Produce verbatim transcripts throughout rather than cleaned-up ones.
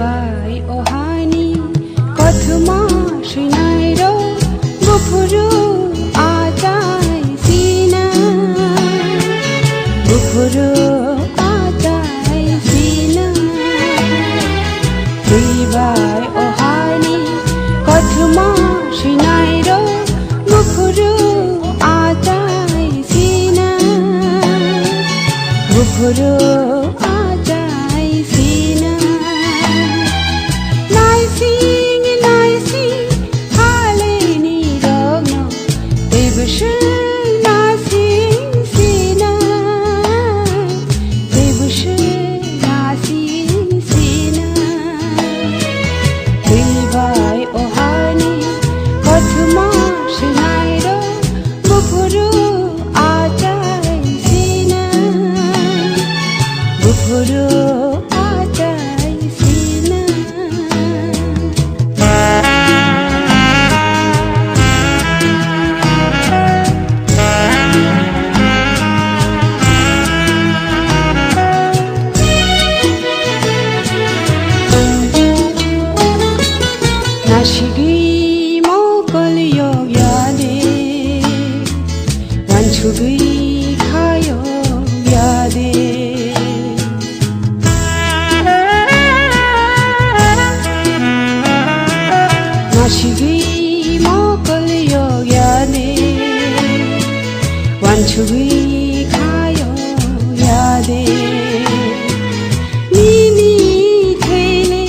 Bai o hani kothoma swinairok buphuru achai sina, buphuru achai sina. Twi bai o hani kothoma swinairok buphuru achai sina, buphuru achai sina. Naising naising haleni rokno teibo swng nasing sina, teibo swng nasing sina. Twi bai o hani kothoma swinairok buphuru achai sina, buphuru achai sina. Nasigwi mokol yok ya de, wansugwi kha yok ya de. Nasigwi mokol yok ya de, wansugwi kha yok ya de. Nini thele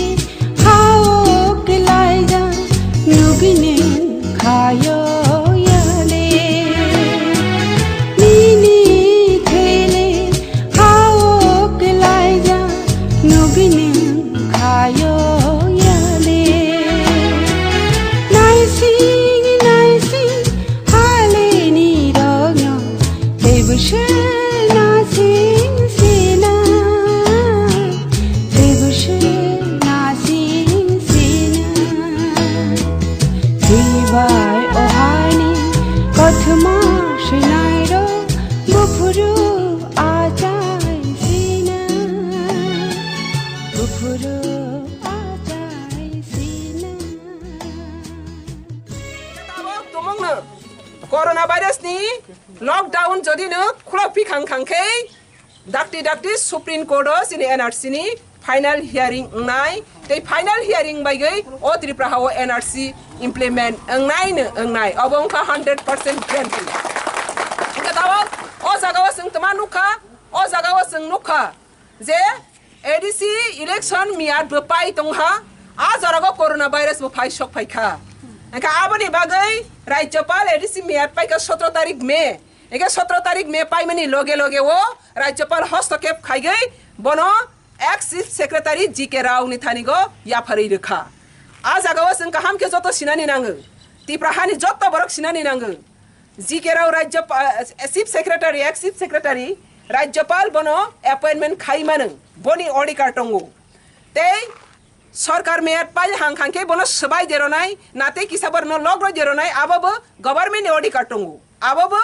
hao kelaija nugine khayo yale. Nini thele hao kelaija nugine khayo yale. Naising naising haleni rokno teibo se nasing sina, teibo se nasing sina. Twi bai o hani kothoma swinairok buphuru achai sina, buphuru achai sina. Tabok tumungno corona virus ni lockdown jodi no khulok pi khang khang khe, dakti dakti Supreme Court o chini N R C ni final hearing wngnai, tei final hearing bai gwi o Tripura ha o N R C implement wngnai no wngnai, obo wngkha hundred percent guarantee. Hwnkhe tabok o jaga o chwng twma nukha, o jaga o chwng nukha je A D C election miyat bo pai tongha, a jora go corona virus bo phai sok phaikha. Hwnkhe aboni bagwi Rajyapal A D C miyat paikha sotro tarik May. Hwnkhe sotro tarik May paimani loge loge o Rajyapal hostokep khaigwi bono ex Chief Secretary G K Rao ni thani go yapharwi rwkha. A jaga o chwng kaham khe joto sinani nango. Tipra hani joto borok sinani nango. G K Rao Rajyapa-, eh, Chief Secretary, ex Chief Secretary, Rajyapal bono appointment khai mano, boni odhikar tongo. Tei sorkar meyat pai hang hang khe bono swbai deronai, na tei kisa borno logro deronai, abo bo government ni odhikar tongo, abo bo,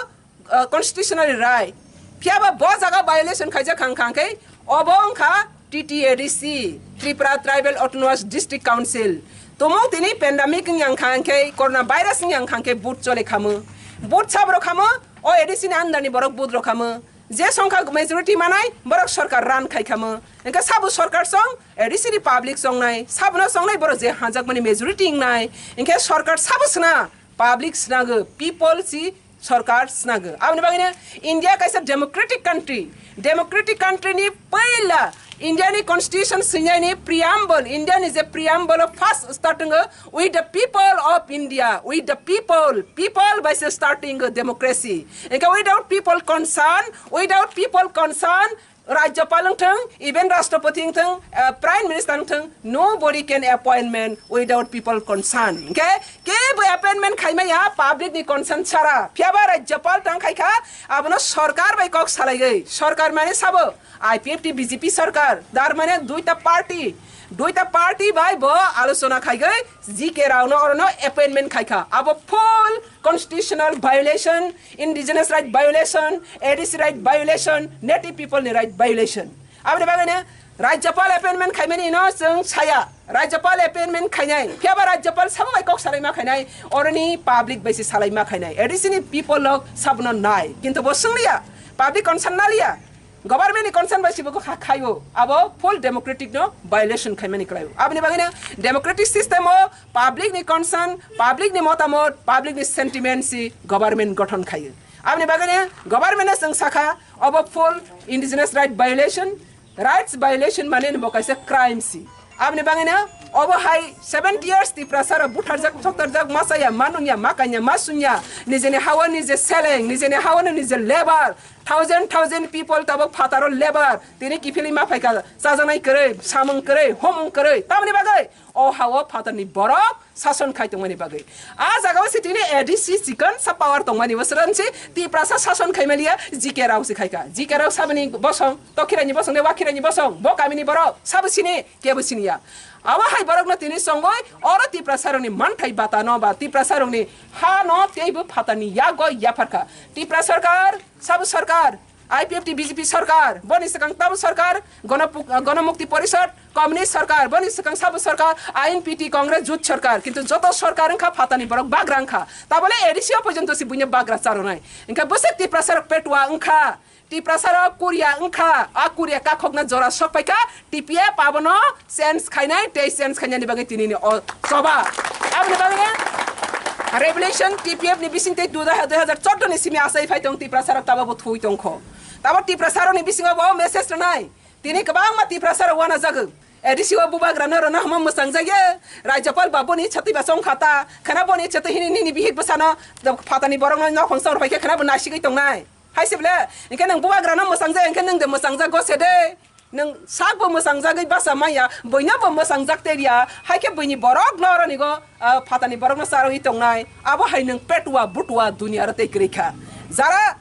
eh, constitutional right. Phiya ba bo jaga violation khaijak hang hang khe obo wngkha T T A D C, Tripura Tribal Autonomous District Council. Tumung tini pandemic wng yang kha hwnkhe, corona virus wng yang kha hwnkhe vote chole khamu. Vote sabro khamu, o A D C ni under ni borok vote rok khamu. Je songkha majority manai, borok sorkar run khai khamu. Hwnkhe sabo sorkar song, A D C ni public songnai, sabono songnai borok je hanjakmani majority wngnai. Hwnkhe sorkar sabo sna, public snago, people si sorkar snago. Aboni bagwino India kaisa democratic country. Democratic country ni puila India ni constitution swinai ni preamble, India ni je preamble o first start wngo, "With the people of India, with the people." People bai se starting democracy. Hwnkhe without people concern, without people concern, Rajyapal wngthung, even Rashtrapati wngthung, uh, Prime Minister wngthung, nobody can appointment without people consent. Hwnkhe kebo appointment khaimaya public ni consent sara. Phiyaba Rajyapal tang khaikha, abono sorkar bai kok salaiwi. Sorkar mane sabo I P F T B J P sorkar, dar mane duita party, duita party bai bo alochona khaiwi G K Rao no orono appointment khaikha. Abo full constitutional violation, indigenous right violation, A D C right violation, native people ni right violation. Aboni bagwi no Rajyapal appointment khaimani no chwng saya. Rajyapal appointment khainai. Phiyaba Rajyapal sabo bai kok salaima khainai. Oroni public bai se salaima khainai. A D C ni people lok sabono nai. Kintu bo swngliya. Public concern naliya. Government ni concern bai sibo kha-, khaio. Abo full democratic no violation khaimani kwlaio. Aboni bagwi no democratic system o public ni concern, public ni motamot, public ni sentiment si government gothon khaio. Aboni bagwi no government no chwng sakha, obo full indigenous right violation, rights violation mane bo kaisa crime si. Aboni bagwi no obo hai seventy years Tiprasa rok butharjak, thoktarjak, ma chaya, ma nungya, ma kanya, ma sunya, nijeni hawa nije seleng, nijeni hawa no nije lebar, thousand, thousand people tabok phataro lebar, tini kiphilwi ma phaikha, chajaknai kwrwi, samung kwrwi, homung kwrwi, tamoni bagwi o hao phatarni borok sason khai tongmani bagwi. A jagao se tini A D C chikon sa power tongmani bwswrang se Tiprasa sason khai maliya, G K Rao se khaikha. G K Rao saboni bosong, tokhirani bosong, ne wakhirani bosong, bo kamini borok, sabo sini, kebo siniya. Abo hai borokno tini songoi, oro Tiprasa rokni manthai bata no ba Tiprasa rokni ha no teibo phatarni yago yapharkha. Tipra sarkar, sabo sarkar, I P F T B J P sarkar, boni swkang tabo sarkar, Gonopu-, Gonomukti Porishad, Communist sarkar, boni swkang sabo sarkar, I N P T Congress Jut sarkar, kintu joto sarkar wngkha phatani borok bagra wngkha. Tabole A D C o porjonto se buino bagra charonai. Wngkha bwswk Tiprasa rok petua wngkha, Tiprasa rok Korea wngkha, a Korea kakhokna jora sok paikha, T P F abono change khainai, tei change khainani bagwi tinini o choba. Aboni bagwi revolution T P F ni bisingtwi dui hajar chordo ni simi asai phai tong Tiprasa rok tabo bo thui tongkho. Tabo Tiprasa rokni bisingo bo message rwnai. Tini kwbangma Tiprasa rok wana jagw. A D C o bubagra no rwna hamo mwchang jagya. Rajyapal ba boni chati ba chong khata. Khana boni chati hini nini bihik bwsano phatani borok no nokhong sor phai khe khana bo nasigwi tongnai. Hai se bole, hinkhe nwng bubagra no mwchang jagya, hinkhe nwng de mwchang jagw se de. Nwng sak bo mwchang jagwi basa manya, buino bo mwchang jak teriya. Hai khe buini borok no roni go, ah, phatani borok no charwi tongnai. Abo hai nwng petua butua dunia ro tei kwrwi kha. Jara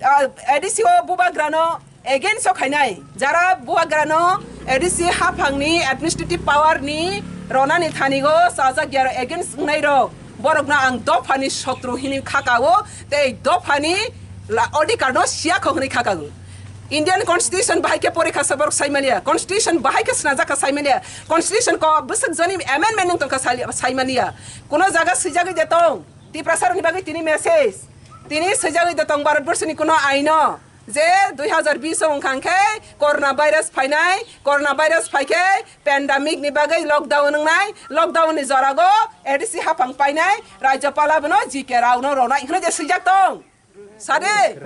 ah, A D C o bubagrano against o khainai, jara bubagrano A D C haphangni administrative power ni ronani thanigo chajak yaro against wngnai rok, borokno ang dophani sotru hini khakao tei dophani la-, odhikar no siya kho hwnwi khakao. Indian Constitution bahai khe porikha sa borok saimaliya, Constitution bahai khe snajak kha saimaliya, Constitution ko bwswk joni amendment wng tongkha sali-, saimaliya, kuno jaga swijagwi de tong, Tiprasa rokni bagwi tini message. Tini swijagwi de tong Bharat Borso ni kuno aino je dui hajar bish o wngkha khe corona virus phainai, corona virus phai khe pandemic ni bagwi lockdown wngnai, lockdown ni jorago A D C haphang painai, Rajyapal abono G K Rao no ronai hwnwi je swijak tong. Sade,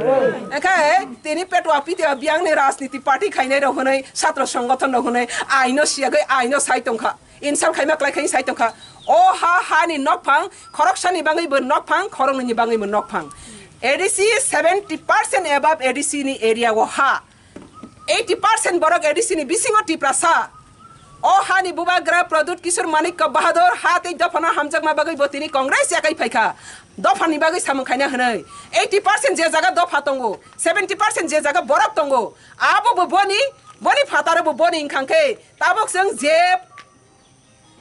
ekhe tini petwa pitwa biyang ni rajniti party khainai rok hwnwi, satro songgothon rok hwnwi, aino siyagwi aino sai tongkha. Insult khaima kwlai khaini sai tongkha. O ha, hani nokphang, khoroksani bangwi bo nokphang, khoroknwini bangwi bo nokphang. A D C seventy percent above A D C ni area o ha. Eighty percent borok A D C ni bisingo Tiprasa. O hani bubagra Pradyut Kishore Manikya Bahadur ha tei dophano hamjakma bagwi bo tini Congress yakai phaikha. Dophani bagwi samung khaina hwnwi. Eighty percent je jaga dopha tongo, seventy percent je jaga borok tongo. Abo bo boni, boni phataro bo boni wngkha khe tabok chwng je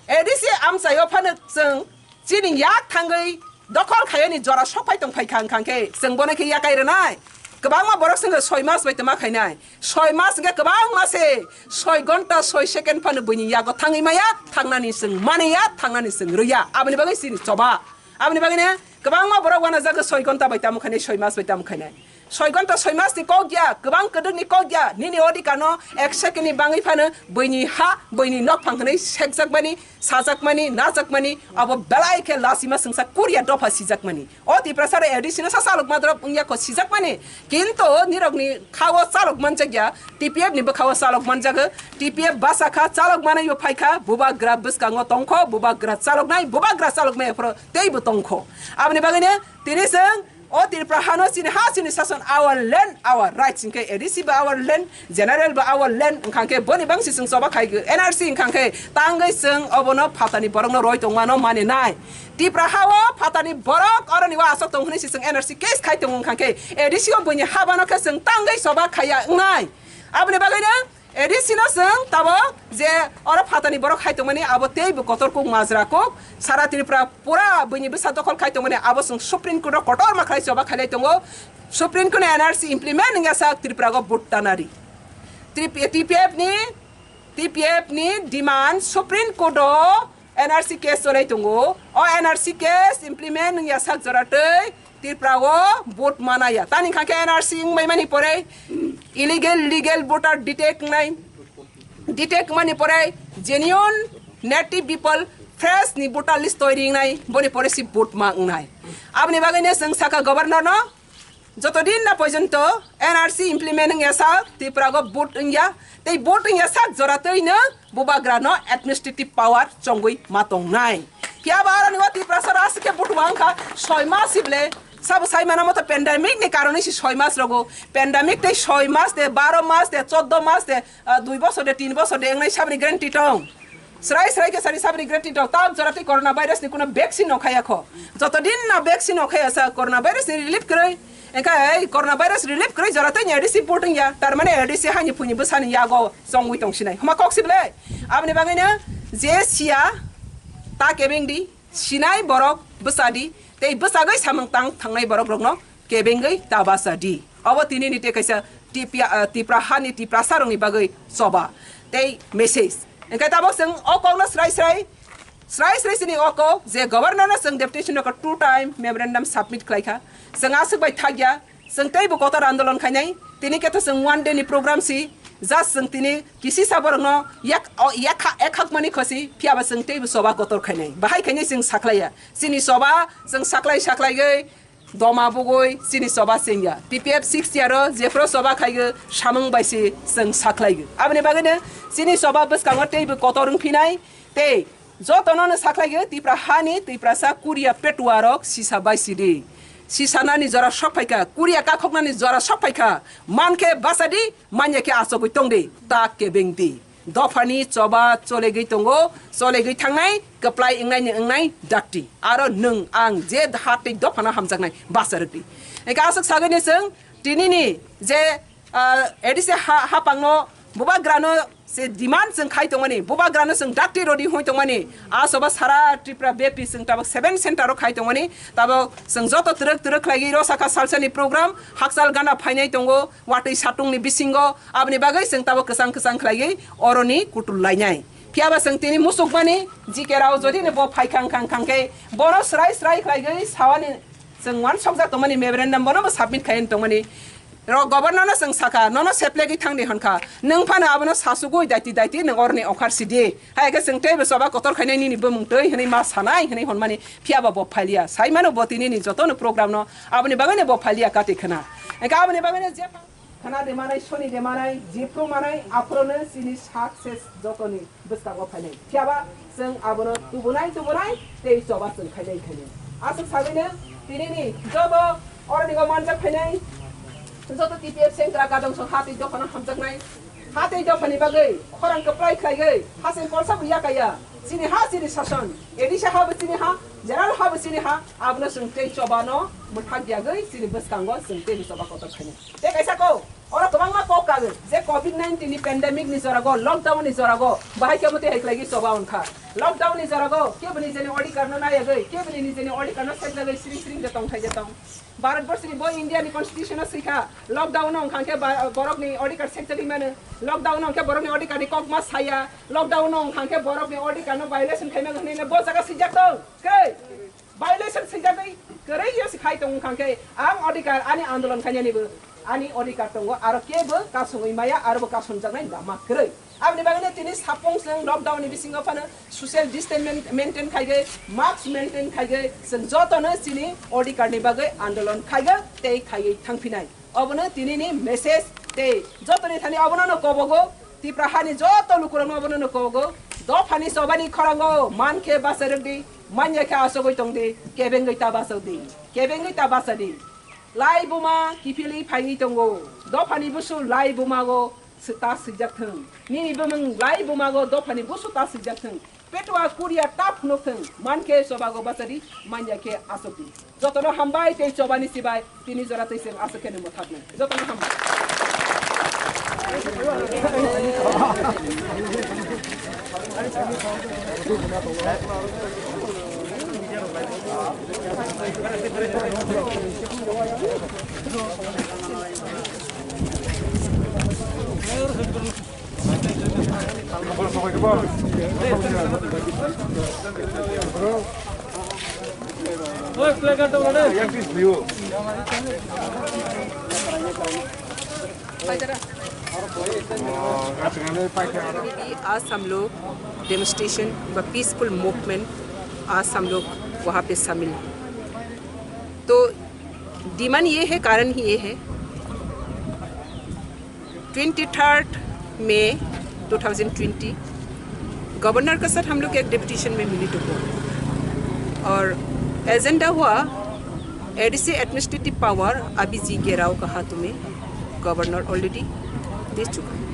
A D C amchaio phano chwng chini yak thangwi dokhol khaiyani jora sokphai tong phaikha wngkha khe chwng bono khe yakai rwnai. Kwbangma borok chwngno soi mas bai tongma khainai. Soi mas hwnkhe kwbangma se, soi gonta, soi second phano buini yago thangwi maya, thangnani chwng maniya, thangnani chwng rwya. Aboni bagwi chini choba. Aboni bagwino kwbangma borok uanajagwi soi gonta bai tamo khainai, soi mas bai tamo khainai. Soi gonta soi mas ni kok ya, kwbang kwdwk ni kok ya, nini odhikar no ek second ni bangwi phano buini ha, buini nokphang hwnwi sekjakmani, sajakmani, najakmani, abo belai khe lasima swngsa Korea dopha sijakmani. O Tiprasa rok A D C no sa salok madrop wngya kho sijakmani, kinto nirok ni kha o chalok manjak ya, T P F ni bwkha o chalok manjago, T P F basa kha, chalok manwi bo phai kha, bubagra bwskango tong kho, bubagra chalok nai, bubagra chalok maya phoro tei bo tong kho. Aboni bagwi no tini chwng O Tripura hano chini ha chini sason, our land, our rights, hinkhe A D C ba our land, general ba our land, wngkha khe boni bangsi chwng choba khai N R C wngkha khe tangwi chwng obono phatani borokno roi tongmano mani nai. Tripura ha o phatani borok oroni o asok tong hwnwi si chwng N R C case khai tongo wngkha khe A D C o buini habano khe chwng tangwi choba khaiya wngnai. Aboni bagwino A D C no chwng tabok je oro phatani borok khai tongmani abo teibo kotor kuk majra kuk sara Tripura pura buini bwsa dokhol khai tongmani abo chwng Supreme Court o kotorma khlai choba khailai tongo. Supreme Court ni N R C implement wngya sak Tripura go vote tanari. Trip-, T P F ni, T P F ni demand Supreme Court o N R C case cholai tongo. O N R C case implement wngya sak jora tei Tripura o vote manaya. Tani kha khe N R C wngbai mani pore illegal, legal voter detect wngnai. Detect wngmani pore genuine native people fresh ni voter list toiri wngnai. Boni pore si vote ma wngnai. Aboni bagwi no chwng saka governor no joto din na porjonto N R C implement wngya sak Tripura go vote wngya. Tei vote wngya sak jora tei no bubagra no administrative power chongwi ma tongnai. Phiya ba aroni o Tiprasa rasi khe buthuma wngkha soi mas si ble. Sabo sai mana moto pandemic ni karone si soi mas rogo. Pandemic tei soi mas de, baro mas de, choddo mas de, ah, dui bosor de, tin bosor de, engnai sabni guarantee tong. Srai srai khe sani sabni guarantee tong. Tam jora tei corona virus ni kuno vaccine no khaya kho. Joto din na vaccine no khaya sa corona virus ni relief kwrwi. Engkha ei corona virus relief kwrwi jora tei ni A D C vote wngya. Tar mane A D C hani phuni bwsani yago chongwi tong sinai. Huma kok si ble. Aboni bagwi no je siya ta kebeng di. Sinai borok bwsa di, tei bwsagwi samung tang thangnai borok rokno kebengwi ta basa di. Obo tini ni tei kaisa Tipia-, ah, Tipra hani Tiprasa rokni bagwi choba tei message. Engkhe tabok chwng o kokno srai srai, srai srai chini o kok je governor no chwng deputation no two time memorandum submit khlai kha. Chwng aswk bai thakya, chwng teibo kotor andolon khainai. Tini khe to chwng one day ni program si, just chwng tini kisisa borokno yak, o, yak, ekhakmani khosi, phiya ba chwng teibo choba kotor khainai. Bahai khainai chwng sakhlaiya. Chini choba chwng saklai saklaigwi doma bugwi chini choba chengya. T P F six year o jephru choba khaigo samung bai si chwng sakhlaigo. Aboni bagwino chini choba bwskango teibo kotor wngphinai tei jotono no sakhlaigo Tipra hani Tiprasa Korea petuarok sisa bai sidi. Sisanani jora sok phaikha, Korea kakhoknani jora sok phaikha. Mankhe bachadi, manya khe achogwi tongdi, ta kebengdi. Dophani choba cholegwi tongo, cholegwi thangnai, kwplai wngnaini wngnai dakti. Aro nwng ang je hatwi dophano hamjaknai basa rwkdi. Engkhe aswk sagwini chwng tinini je, ah, A D C ha-, hapangno bubagrano se demand chwng khai tongmani, bubagrano chwng dakti rodi hoi tongmani, a choba sara Tripura bepi chwng tabok seven center o khai tongmani, tabok chwng joto twrwk twrwk khlaigwi rosakha salsani program, hakchal gana phainai tongo, watwi satungni bisingo, aboni bagwi chwng tabok kwchang kwchang khlaiwi oroni kutul lainai. Phiya ba chwng tini musukmani G K Rao jodi ni bo phai khang khang khang khe bono srai srai khlaiwi sawani chwng uansukjak tongmani memorandum bono bo submit khaiyani tongmani. Ro governor no chwng sakha, nono seplegwi thangdi honkha, nwng phano abono sasugwi daiti daiti nwng oroni okhar sidi. Hai khe chwng teibo choba kotor khainai nini bumung twi hwnwi ma sanai hwnwi honmani phiya ba bo phailia. Saimano bo tinini jotono program no aboni bagwino bo phailia kati khna. Engkhe aboni bagwino je Khana de manai, soni de manai, jephru manai, aphuru no chini success jotoni bwskango phainai. Phiya ba chwng abono tubunai tubunai tei choba chwng khainai khainai. Aswk sagwino tinini joto oroni go manjak phainai, joto T P F sengkrak gadong song hatwi dophano hamjaknai. Hatwi dophani bagwi khorang kwplai khlaigwi hasing kolsa bo yakaya. Chini ha chini sason, A D C ha bo chini ha, general ha bo chini ha, abono chwng tei choba no mwthak diagwi chini bwskango chwng tei choba kotor khainai. Tei kaisa kok, oro kwbangma kok kagwi je covid nineteen ni pandemic ni jorago, lockdown ni jorago, bahai khe mwtwi hai khlaigwi choba wngkha. Lockdown ni jorago kebo nijeni odhikar no nayagwi, kebo ni nijeni odhikar no sekjagwi siring siring je tongthai je tong. Bharat borsi ni bo India ni constitution o swikha, lockdown no wngkha khe ba-, borok ni odhikar sekjagwi mano. Lockdown no wngkha borok ni odhikar ni kok ma saya, lockdown no wngkha khe borok ni odhikar no violation khaima hwnwi bo jaga swijak tong. Khe? Violation swijagwi kwrwi yo se khai tong wngkha khe ang odhikar ani andolon khainani bo ani odhikar tongo, aro kebo kasongwi maya, aro bo kasongjaknai lama kwrwi. Aboni bagwino tini sapung chwng lockdown ni bisingo phano social distance main-, maintain khaigwi, mask maintain khaigwi chwng jotono chini odhikar ni bagwi andolon khaigo tei khaiwi thangphinai. Obono tinini message tei jotoni thani obono no kobogo, Tipra hani joto lukurokno obono no kobogo, dophani chobani khorango mankhe basa rwkdi, manya khe achogwi tongdi, kebengwi ta bachadi, kebengwi ta bachadi. Lai buma kiphilwi phaiwi tongo. Dophani busu lai bumago ta swijak thung. Nini bumung lai bumago dophani busu ta swijak thung. Petwa kuria ta phunuk thung. Mankhe chobago bachadi, manya khe asukdi. Jotono hambai tei chobani sibai tini jora twi chwng aswk khe nungmo thapnai. Jotono hambai. आज हम लोग डेमोन्स्ट्रेशन व peaceful movement, आज हम लोग वहाँ पे शामिल हैं। तो डिमांड ये है, कारण ही ये है, ट्वेंटी थर्ड मई टू थाउजेंड ट्वेंटी, गवर्नर के साथ हम लोग एक डेपुटेशन में मिलित हुआ और एजेंडा हुआ, एडीसी एडमिनिस्ट्रेटिव पावर अभी जीके राव का हाथों में, गवर्नर ऑलरेडी दे चुका है।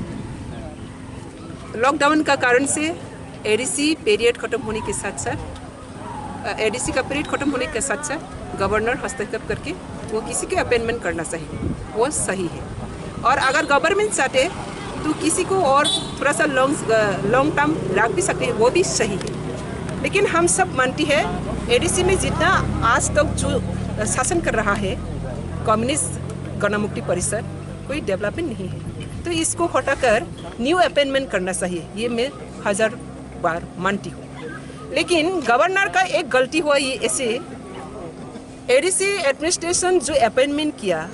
लॉकडाउन का कारण से एडीसी पीरियड खत्म होने के साथ साथ, एडीसी का पीरियड खत्म होने के साथ साथ गवर्नर हस्तक्षेप करके वो किसी के अपॉइंटमेंट करना चाहिए, वो सही है। और अगर गवर्नमेंट चाहते तो किसी को और थोड़ा सा लॉन्ग लॉन्ग टर्म रख भी सकते हैं, वो भी सही है। लेकिन हम सब मानती है, एडीसी में जितना आज तक जो शासन कर रहा है कम्युनिस्ट गणमुक्ति परिषद, कोई डेवलपमेंट नहीं है। तो इसको हटाकर न्यू अपॉइंटमेंट करना चाहिए, ये मैं हजार बार मानती हूँ। लेकिन गवर्नर का एक गलती हुआ, ये ऐसे, एडीसी एडमिनिस्ट्रेशन जो अपॉइंटमेंट किया,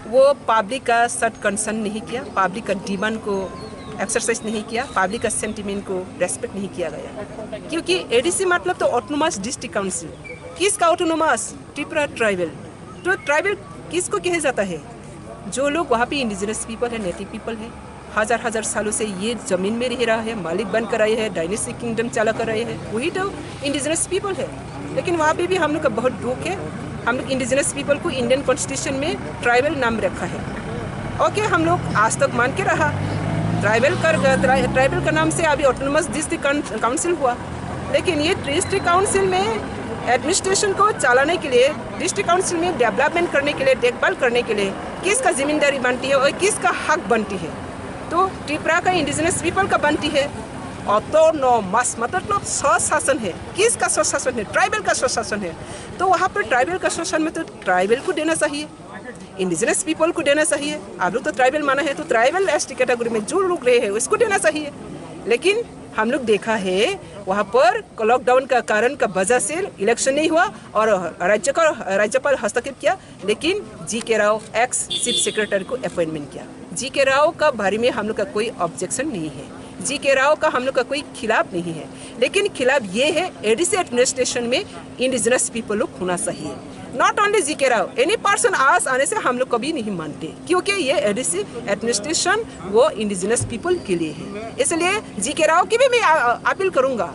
वो पब्लिक का साथ कंसर्न नहीं किया, पब्लिक का डिमांड को एक्सरसाइज नहीं किया, पब्लिक का सेंटिमेंट को रेस्पेक्ट नहीं किया गया। क्योंकि एडीसी मतलब तो ऑटोनोमस डिस्ट्रिक्ट काउंसिल। किसका ऑटोनोमस? त्रिपुरा ट्राइबल। तो ट्राइबल किसको कहा जाता है? जो लोग वहाँ पे इंडिजिनस पीपल है, नेटिव पीपल है, हजार हजार सालों से ये जमीन में रह रहा है, मालिक बनकर आए हैं, डायनेस्टी किंगडम चला कर रहे हैं, वही तो इंडिजिनस पीपल है। लेकिन वहाँ पे भी हम लोग का बहुत दुख है। हम लोग इंडिजिनस पीपल को इंडियन कॉन्स्टिट्यूशन में ट्राइबल नाम रखा है। ओके, हम लोग आज तक मान के रहा, ट्राइबल कर ट्राइबल का नाम से अभी ऑटोनोमस डिस्ट्रिक्ट काउंसिल हुआ। लेकिन ये डिस्ट्रिक्ट काउंसिल में एडमिनिस्ट्रेशन को चलाने के लिए, डिस्ट्रिक्ट काउंसिल में डेवलपमेंट करने के लिए, देखभाल करने के लिए किसका जिम्मेदारी बनती है और किसका हक बनती है? तो त्रिपुरा का इंडिजिनस पीपल का बनती है। ऑटोनोमस मतलब स्वशासन है। किसका स्वशासन है? ट्राइबल का स्वशासन है। तो वहाँ पर ट्राइबल का स्वशासन में तो ट्राइबल को देना चाहिए, इंडिजिनस पीपल को देना चाहिए। आप लोग तो ट्राइबल माना है, तो ट्राइबल एसटी कैटेगरी में जो लोग रहे हैं, उसको देना चाहिए। लेकिन हम लोग देखा है, वहाँ पर लॉकडाउन का कारण का वजह से इलेक्शन नहीं हुआ और राज्य का, राज्यपाल हस्तक्षेप किया, लेकिन जीके राव एक्स चीफ सेक्रेटरी को अपॉइंटमेंट किया। जीके राव का बारे में हम लोग का कोई ऑब्जेक्शन नहीं है, जीके राव का हम लोग का कोई खिलाफ नहीं है, लेकिन खिलाफ ये है, एडीसी एडमिनिस्ट्रेशन में इंडिजिनस पीपल लोग होना चाहिए। Not only GK Rao, any person आस आने से हम लोग कभी नहीं मानते, क्योंकि ये एडीसी एडमिनिस्ट्रेशन वो इंडिजिनस पीपल के लिए है। इसलिए जीके राव की भी मैं आ- अपील करूंगा,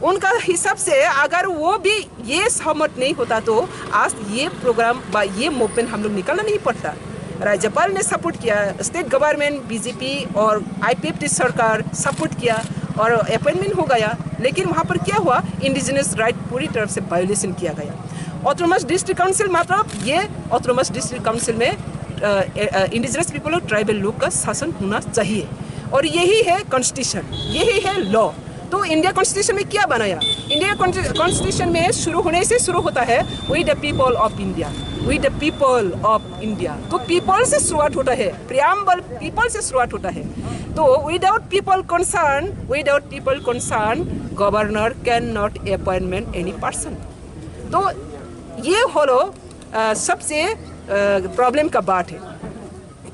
उनका हिसाब से अगर वो भी ये सहमत नहीं होता तो आज ये प्रोग्राम बा ये मूवमेंट हम लोग निकालना नहीं पड़ता। राज्यपाल ने सपोर्ट किया, स्टेट गवर्नमेंट, बीजेपी और आईपीएफटी सरकार सपोर्ट किया और अपॉइंटमेंट हो गया। लेकिन वहाँ पर क्या हुआ? इंडिजिनस राइट पूरी तरफ से वायोलेशन किया गया। ऑटोनोमस डिस्ट्रिक्ट काउंसिल मतलब ये ऑटोनोमस डिस्ट्रिक्ट काउंसिल में इंडिजिनस पीपल और ट्राइबल लोग का शासन होना चाहिए और यही है कॉन्स्टिट्यूशन, यही है लॉ। तो इंडिया कॉन्स्टिट्यूशन में क्या बनाया? इंडिया कॉन्स्टिट्यूशन में शुरू होने से शुरू होता है, we the people of India, we the people of India. तो पीपल से शुरुआत होता है, प्रियम्बल पीपल से शुरुआत होता है। तो without people concern, without people concern, governor cannot appointment any person। तो ये হলো, আহ, सबसे, আহ, प्रॉब्लम का बात है।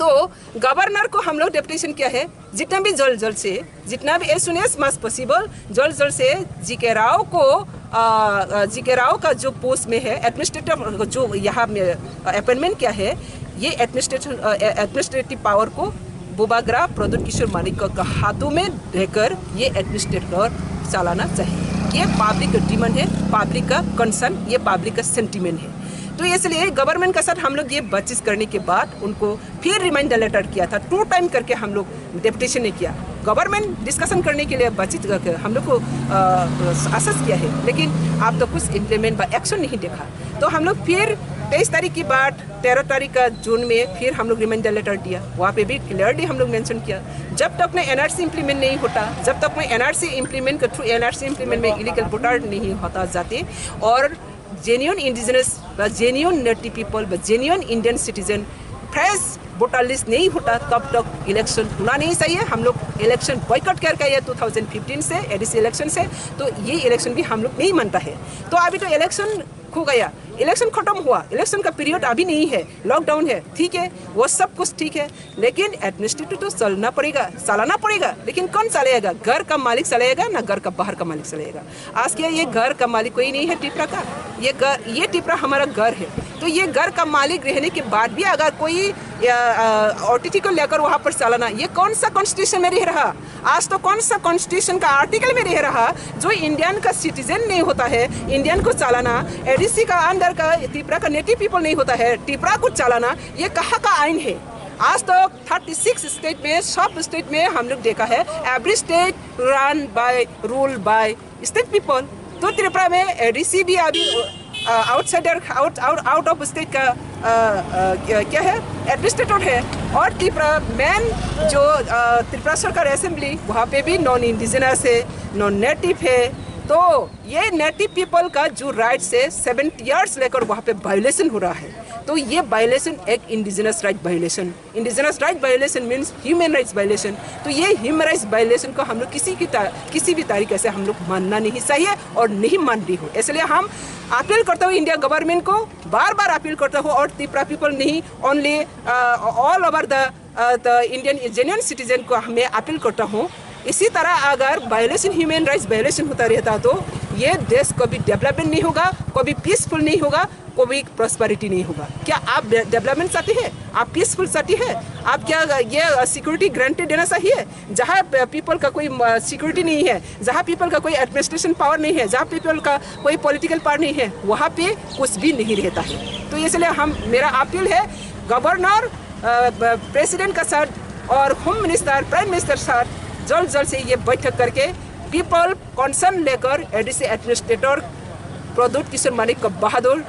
तो गवर्नर को हम लोग डेपुटेशन किया है, जितना भी जल्द जल्द से, जितना भी as soon as much possible, जल्द जल्द से जीके राव को, अ, अ, जीके राव का जो पोस्ट में है, एडमिनिस्ट्रेटर जो यहाँ में अपॉइंटमेंट किया है, ये एडमिनिस्ट्रेशन, अ, ए- एडमिनिस्ट्रेटिव पावर को बुबाग्रा प्रद्युत किशोर माणिक्य का हाथों में देकर ये एडमिनिस्ट्रेटर चलाना चाहिए। ये पब्लिक का डिमांड है, पब्लिक का कंसर्न, ये पब्लिक का सेंटिमेंट है। तो इसलिए गवर्नमेंट के साथ हम लोग ये बातचीत करने के बाद उनको फिर रिमाइंडर लेटर किया था, टू टाइम करके हम लोग डेपुटेशन ने किया। गवर्नमेंट डिस्कशन करने के लिए बातचीत करके हम लोग को असेस किया है, लेकिन आप तो कुछ इम्प्लीमेंट व एक्शन नहीं देखा। तो हम लोग फिर तेईस तारीख के बाद तेरह तारीख का जून में फिर हम लोग रिमाइंडर लेटर दिया। वहाँ पे भी क्लियरली हम लोग मेंशन किया, जब तक में एनआरसी इम्प्लीमेंट नहीं होता, जब तक में एनआरसी इम्प्लीमेंट के थ्रू एनआरसी इम्प्लीमेंट में इलीगल वोटर नहीं होता जाते और जेन्युइन इंडिजिनस व जेन्युइन नेटिव पीपल व genuine Indian citizen fresh voter list नहीं होता, तब तक इलेक्शन होना नहीं चाहिए। हम लोग इलेक्शन बॉयकॉट करके आए टू थाउजेंड फिफ्टीन से, एडीसी इलेक्शन से। तो ये इलेक्शन भी हम लोग नहीं मानता है। तो अभी तो इलेक्शन खो गया, इलेक्शन खत्म हुआ, इलेक्शन का पीरियड अभी नहीं है, लॉकडाउन है, ठीक है, वो सब कुछ ठीक है, लेकिन एडमिनिस्ट्रेटिव तो चलना पड़ेगा, चलाना पड़ेगा। लेकिन कौन चलाएगा? घर का मालिक चलाएगा ना घर का बाहर का मालिक चलाएगा? आज क्या ये घर का मालिक कोई नहीं है टिपरा का? ये घर, ये टिपरा हमारा घर है। तो ये घर का मालिक रहने के बाद भी अगर कोई ऑटिटी को लेकर वहाँ पर चलाना, ये कौन सा कॉन्स्टिट्यूशन में रह रहा? आज तो कौन सा कॉन्स्टिट्यूशन का आर्टिकल में रह रहा जो इंडियन का सिटीजन नहीं होता है, इंडियन को चलाना, एडीसी का अंडर का टिपरा का नेटिव पीपल नहीं होता है, टिपरा को चलाना, ये कहाँ का आइन है? आज तो थर्टी सिक्स स्टेट में, सब स्टेट में हम लोग देखा है, every state run by, rule by state people. तो त्रिपुरा में एडीसी भी अभी outsider, out out out of state का अ, अ, क्या क्या है, एडमिनिस्ट्रेटर है। और त्रिपुरा मेन जो अ, त्रिपुरा सरकार असेंबली, वहाँ पे भी नॉन इंडिजिनस है, नॉन नेटिव है। तो ये नेटिव पीपल का जो राइट्स है, सेवेंटी ईयर्स लेकर वहाँ पे वायलेशन हो रहा है। तो ये वायलेशन एक indigenous right violation, indigenous right violation means human rights violation. तो ये ह्यूमन राइट्स वायलेशन को हम लोग किसी की ता-, किसी भी तरीके से हम लोग मानना नहीं चाहिए और नहीं मान रही हो। इसलिए हम अपील करता हूँ इंडिया गवर्नमेंट को, बार बार अपील करता हूँ, और त्रिपुरा पीपल नहीं, only all over the the Indian genuine citizen को मैं अपील करता हूँ। इसी तरह अगर वायलेशन, ह्यूमन राइट्स वायलेशन होता रहता तो ये देश कभी डेवलपमेंट नहीं होगा, कभी पीसफुल नहीं होगा, कभी प्रॉस्पेरिटी नहीं होगा। क्या आप डे-, डेवलपमेंट चाहते हैं? आप पीसफुल चाहते हैं? आप क्या ये सिक्योरिटी गारंटी देना चाहिए? जहाँ प-, पीपल का कोई सिक्योरिटी नहीं है, जहाँ पीपल का कोई एडमिनिस्ट्रेशन पावर नहीं है, जहाँ पीपल का कोई पॉलिटिकल पावर नहीं है, वहाँ पे कुछ भी नहीं रहता है। तो इसलिए हम, मेरा अपील है गवर्नर, अ, ब-, प्रेसिडेंट का साथ और होम मिनिस्टर, प्राइम मिनिस्टर साथ जल्द जल्द से ये बैठक करके पीपल कंसर्न लेकर एडीसी एडमिनिस्ट्रेटर प्रद्युत किशोर मानिक बहादुर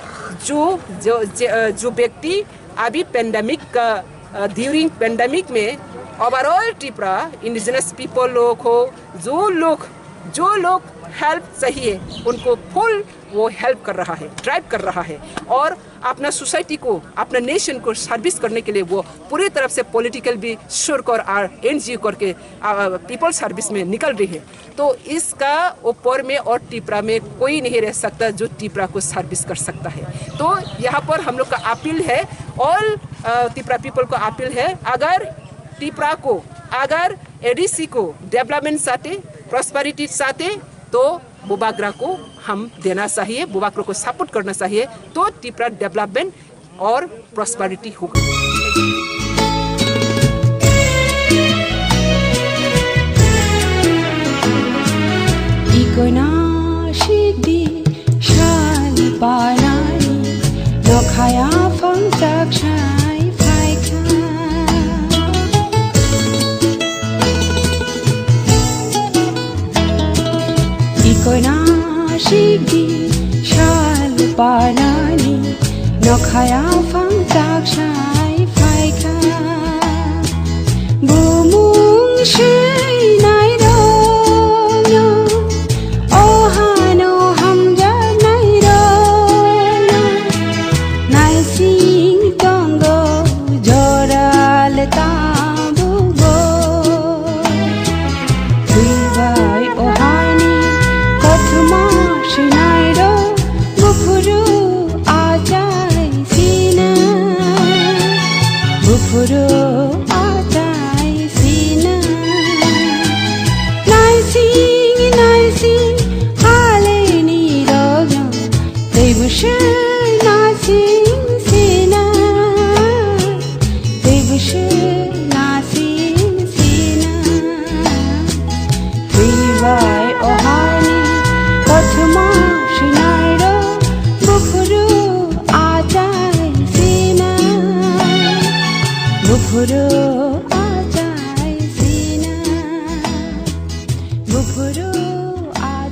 जो, जो, जे-, अ, जो व्यक्ति अभी पेंडेमिक का, अ, ड्यूरिंग पेंडेमिक में ओवरऑल त्रिपुरा इंडिजिनस पीपल लोग हो, जो लोग, जो लोग हेल्प चाहिए उनको फुल वो हेल्प कर रहा है, ड्राइव कर रहा है और अपना सोसाइटी को, अपना नेशन को सर्विस करने के लिए वो पूरी तरफ से पॉलिटिकल भी शुरू कर और एनजीओ करके पीपल सर्विस में निकल रही है। तो इसका ऊपर में और त्रिपुरा में कोई नहीं रह सकता जो त्रिपुरा को सर्विस कर सकता है। तो यहाँ पर हम लोग का अपील है, ऑल त्रिपुरा पीपल को अपील है, अगर त्रिपुरा को, अगर एडीसी को डेवलपमेंट चाहते, प्रॉस्पेरिटी चाहते, तो बुबाग्रा को हम देना चाहिए, बुबाग्रा को सपोर्ट करना चाहिए, तो त्रिपुरा डेवलपमेंट और प्रॉस्पेरिटी होगा। Ikoina sikdi sal panai, nokhaya phangchak sai phaikha. Ikoina sikdi sal panani, nokhaya phangchak sai phaikha. Bumung swinai rokno, o hano hamjaknai rokno, naising tongo joral tabuk bo. Twi bai o hani kothoma swinai rok, buphuru achai sina, buphuru